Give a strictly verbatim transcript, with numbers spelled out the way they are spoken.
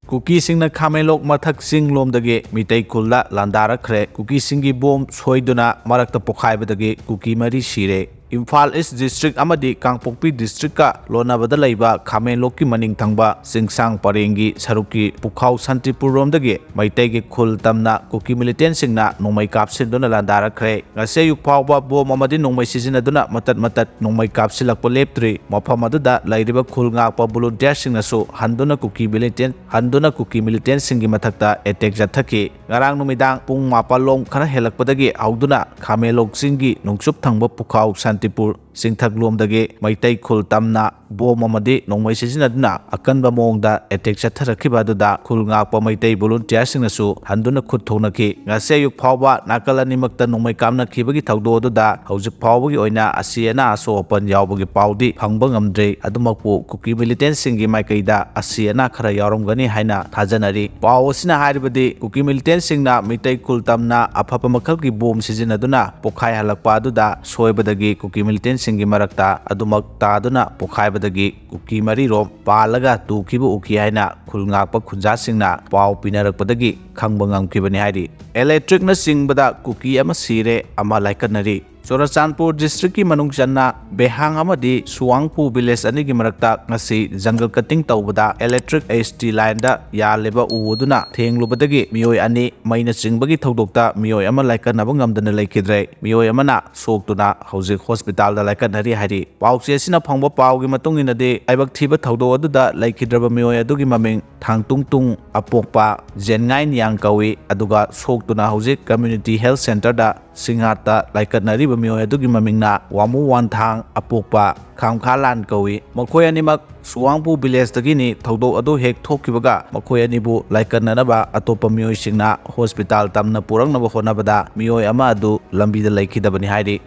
ꯀꯨꯀꯤꯁꯤꯡꯅ ꯈꯥꯃꯦꯟꯂꯣꯛ ꯃꯊꯛ ꯆꯤꯡ ꯂꯣꯝꯗꯒꯤ ꯃꯤꯇꯩ ꯈꯨꯜꯗ ꯂꯥꯟꯗꯥꯔꯛꯈ꯭ꯔꯦ꯫ ꯀꯨꯀꯤꯁꯤꯡꯒꯤ ꯕꯣꯝ ꯁꯣꯏꯗꯨꯅ ꯃꯔꯛꯇ ꯄꯣꯈꯥꯏꯕꯗꯒꯤ ꯀꯨꯀꯤ ꯃꯔꯤ ꯁꯤꯔꯦ꯫ ꯏꯝꯐꯥꯜ ꯏꯁ ꯗꯤꯁꯇ꯭ꯔꯤꯛ ꯑꯃꯗꯤ ꯀꯥꯡꯄꯣꯛꯄꯤ ꯗꯤꯁꯇ꯭ꯔꯤꯛꯀ ꯂꯣꯟꯅꯕꯗ ꯂꯩꯕ ꯈꯥꯃꯦꯟꯂꯣꯛꯀꯤ ꯃꯅꯤꯡ ꯊꯪꯕ ꯆꯤꯡꯁꯥꯡ ꯄꯔꯦꯡꯒꯤ ꯁꯔꯨꯛꯀꯤ ꯄꯨꯈꯥꯎ ꯁꯥꯟꯇꯤꯄꯨꯔ ꯔꯣꯝꯗꯒꯤ ꯃꯩꯇꯩꯒꯤ ꯈꯨꯜ ꯇꯝꯅ ꯀꯨꯀꯤ ꯃꯤꯂꯤꯇꯦꯟꯁꯤꯡꯅ ꯅꯣꯡꯃꯩ ꯀꯥꯞꯁꯤꯟꯗꯨꯅ ꯂꯥꯟꯗꯥꯔꯛꯈ꯭ꯔꯦ꯫ ꯉꯁꯤ ꯑꯌꯨꯛ ꯐꯥꯎꯕ ꯕꯣꯝ ꯑꯃꯗꯤ ꯅꯣꯡꯃꯩ ꯁꯤꯖꯤꯟꯅꯗꯨꯅ ꯃꯇꯠ ꯃꯇꯠ ꯅꯣꯡꯃꯩ ꯀꯥꯞꯁꯤꯜꯂꯛꯄ ꯂꯦꯞꯇ꯭ꯔꯤ꯫ ꯃꯐꯝ ꯑꯗꯨꯗ ꯂꯩꯔꯤꯕ ꯈꯨꯜ ꯉꯥꯛꯄ ꯚꯣꯂꯨꯟꯇꯤꯌꯔꯁꯤꯡꯅꯁꯨ ꯍꯟꯗꯨꯅ ꯀꯨꯀꯤ ꯃꯤꯂꯤꯇꯦꯟ ꯍꯟꯗꯨꯅ ꯀꯨꯀꯤ ꯃꯤꯂꯤꯇꯦꯟꯁꯤꯡꯒꯤ ꯃꯊꯛꯇ ꯑꯦꯇꯦꯛ ꯆꯠꯊꯈꯤ꯫ ꯉꯔꯥꯡ ꯅꯨꯃꯤꯗꯥꯡ ꯄꯨꯡ ꯃꯥꯄꯜ ꯂꯣꯝ ꯈꯔ ꯍꯦꯜꯂꯛꯄꯗꯒꯤ ꯍꯧꯗꯨꯅ ꯈꯥꯃꯦꯟꯂꯣꯛ ꯆꯤꯡꯒꯤ ꯅꯣꯡꯆꯨꯞ ꯊꯪꯕ ꯄꯨꯈꯥꯎ ꯁꯥꯟꯇꯤꯄꯨꯔ ꯆꯤꯡꯊꯛꯂꯣꯝꯗꯒꯤ ꯃꯩꯇꯩ ꯈꯨꯜ ꯇꯝꯅ ꯕꯣꯝ ꯑꯃꯗꯤ ꯅꯣꯡꯃꯩ ꯁꯤꯖꯤꯟꯅꯗꯨꯅ ꯑꯀꯟꯕ ꯃꯑꯣꯡꯗ ꯑꯦꯇꯦꯛ ꯆꯠꯊꯔꯛꯈꯤꯕ ꯑꯗꯨꯗ ꯈꯨꯜ ꯉꯥꯛꯄ ꯃꯩꯇꯩ ꯚꯣꯂꯨꯟꯇꯤꯌꯔꯁꯤꯡꯅꯁꯨ ꯍꯟꯗꯨꯅ ꯈꯨꯠ ꯊꯣꯛꯅꯈꯤ꯫ ꯉꯁꯤ ꯑꯌꯨꯛ ꯐꯥꯎꯕ ꯅꯥꯀꯜ ꯑꯅꯤꯃꯛꯇ ꯅꯣꯡꯃꯩ ꯀꯥꯞꯅꯈꯤꯕꯒꯤ ꯊꯧꯗꯣꯛ ꯑꯗꯨꯗ ꯍꯧꯖꯤꯛ ꯐꯥꯎꯕꯒꯤ ꯑꯣꯏꯅ ꯑꯁꯤ ꯑꯅꯥ ꯑꯁꯣꯛ ꯑꯄꯟ ꯌꯥꯎꯕꯒꯤ ꯄꯥꯎꯗꯤ ꯐꯪꯕ ꯉꯝꯗ꯭ꯔꯤ꯫ ꯑꯗꯨꯃꯛꯄꯨ ꯀꯨꯀꯤ ꯃꯤꯂꯤꯇꯦꯟꯁꯤꯡꯒꯤ ꯃꯥꯏꯀꯩꯗ ꯑꯁꯤ ꯑꯅꯥ ꯈꯔ ꯌꯥꯎꯔꯝꯒꯅꯤ ꯍꯥꯏꯅ ꯊꯥꯖꯅꯔꯤ꯫ ꯄꯥꯎ ꯑꯁꯤꯅ ꯍꯥꯏꯔꯤꯕꯗꯤ ꯀꯨꯀꯤ ꯃꯤꯂꯤꯇꯦꯟꯁꯤꯡꯅ ꯃꯤꯇꯩ ꯈꯨꯜ ꯇꯝꯅ ꯑꯐꯕ ꯃꯈꯜꯒꯤ ꯕꯣꯝ ꯁꯤꯖꯤꯟꯅꯗꯨꯅ ꯄꯣꯈꯥꯏꯍꯜꯂꯛꯄ ꯑꯗꯨꯗ ꯁꯣꯏꯕꯗꯒꯤ ꯀꯨꯀꯤ ꯃꯤꯂꯤꯇꯦꯟꯁꯤꯡꯒꯤ ꯃꯔꯛꯇ ꯑꯗꯨꯃꯛ ꯇꯥꯗꯨꯅ ꯄꯣꯈꯥꯏꯕꯗꯒꯤ ꯀꯨꯀꯤ ꯃꯔꯤꯔꯣꯝ ꯄꯥꯜꯂꯒ ꯇꯨꯈꯤꯕ ꯎꯈꯤ ꯍꯥꯏꯅ ꯈꯨꯜ ꯉꯥꯛꯄ ꯈꯨꯟꯖꯥꯁꯤꯡꯅ ꯄꯥꯎ ꯄꯤꯅꯔꯛꯄꯗꯒꯤ ꯈꯪꯕ ꯉꯝꯈꯤꯕꯅꯤ ꯍꯥꯏꯔꯤ꯫ ꯏꯂꯦꯛꯇ꯭ꯔꯤꯛꯅ ꯆꯤꯡꯕꯗ ꯀꯨꯀꯤ ꯑꯃ ꯁꯤꯔꯦ, ꯑꯃ ꯂꯥꯏꯀꯠꯅꯔꯤ꯫ ꯆꯨꯔꯆꯥꯟꯄꯨꯔ ꯗꯤꯁꯇ꯭ꯔꯤꯛꯀꯤ ꯃꯅꯨꯡ ꯆꯟꯅ ꯕꯦꯍꯥꯡ ꯑꯃꯗꯤ ꯁꯨꯋꯥꯡꯄꯨ ꯚꯤꯂꯦꯖ ꯑꯅꯤꯒꯤ ꯃꯔꯛꯇ ꯉꯁꯤ ꯖꯪꯒꯜ ꯀꯠꯇꯤꯡ ꯇꯧꯕꯗ ꯏꯂꯦꯛꯇ꯭ꯔꯤꯛ ꯑꯦꯁ ꯇꯤ ꯂꯥꯏꯟꯗ ꯌꯥꯜꯂꯤꯕ ꯎ ꯑꯗꯨꯅ ꯊꯦꯡꯂꯨꯕꯗꯒꯤ ꯃꯤꯑꯣꯏ ꯑꯅꯤ ꯃꯩꯅ ꯆꯤꯡꯕꯒꯤ ꯊꯧꯗꯣꯛꯇ ꯃꯤꯑꯣꯏ ꯑꯃ ꯂꯥꯏꯀꯠꯅꯕ ꯉꯝꯗꯅ ꯂꯩꯈꯤꯗ꯭ꯔꯦ꯫ ꯃꯤꯑꯣꯏ ꯑꯃꯅ ꯁꯣꯛꯇꯨꯅ ꯍꯧꯖꯤꯛ ꯍꯣꯁꯄꯤꯇꯥꯜꯗ ꯂꯥꯏꯀꯠꯅꯔꯤ ꯍꯥꯏꯔꯤ꯫ ꯄꯥꯎꯆꯦ ꯑꯁꯤꯅ ꯐꯪꯕ ꯄꯥꯎꯒꯤ ꯃꯇꯨꯡ ꯏꯟꯅꯗꯤ ꯂꯥꯏꯕꯛ ꯊꯤꯕ ꯊꯧꯗꯣꯛ ꯑꯗꯨꯗ ꯂꯩꯈꯤꯗ꯭ꯔꯕ ꯃꯤꯑꯣꯏ ꯑꯗꯨꯒꯤ ꯃꯃꯤꯡ ꯊꯥꯡꯇꯨꯡꯇꯨꯡ ꯑꯄꯣꯛꯄ ꯖꯦꯟꯉꯥꯏ ꯅꯤꯌꯥꯡ ꯀꯧꯏ꯫ ꯑꯗꯨꯒ ꯁꯣꯛꯇꯨꯅ ꯍꯧꯖꯤꯛ ꯀꯝꯃ꯭ꯌꯨꯅꯤꯇꯤ ꯍꯦꯜꯊ ꯁꯦꯟꯇꯔꯗ ꯁꯤꯡꯍꯥꯠꯇ ꯂꯥꯏꯀꯠꯅꯔꯤꯕ ꯃꯤꯑꯣꯏ ꯑꯗꯨꯒꯤ ꯃꯃꯤꯡꯅ ꯋꯥꯃꯨ ꯋꯥꯟꯊꯥꯡ ꯑꯄꯣꯛꯄ ꯈꯥꯝꯈꯥꯂꯥꯟ ꯀꯧꯏ꯫ ꯃꯈꯣꯏ ꯑꯅꯤꯃꯛ ꯁꯨꯋꯥꯡꯄꯨ ꯚꯤꯂꯦꯖꯇꯒꯤꯅꯤ꯫ ꯊꯧꯗꯣꯛ ꯑꯗꯨ ꯍꯦꯛ ꯊꯣꯛꯈꯤꯕꯒ ꯃꯈꯣꯏ ꯑꯅꯤꯕꯨ ꯂꯥꯏꯀꯠꯅꯅꯕ ꯑꯇꯣꯞꯄ ꯃꯤꯑꯣꯏꯁꯤꯡꯅ ꯍꯣꯁꯄꯤꯇꯥꯜ ꯇꯝꯅ ꯄꯨꯔꯛꯅꯕ ꯍꯣꯠꯅꯕꯗ ꯃꯤꯑꯣꯏ ꯑꯃ ꯑꯗꯨ ꯂꯝꯕꯤꯗ ꯂꯩꯈꯤꯗꯕꯅꯤ ꯍꯥꯏꯔꯤ꯫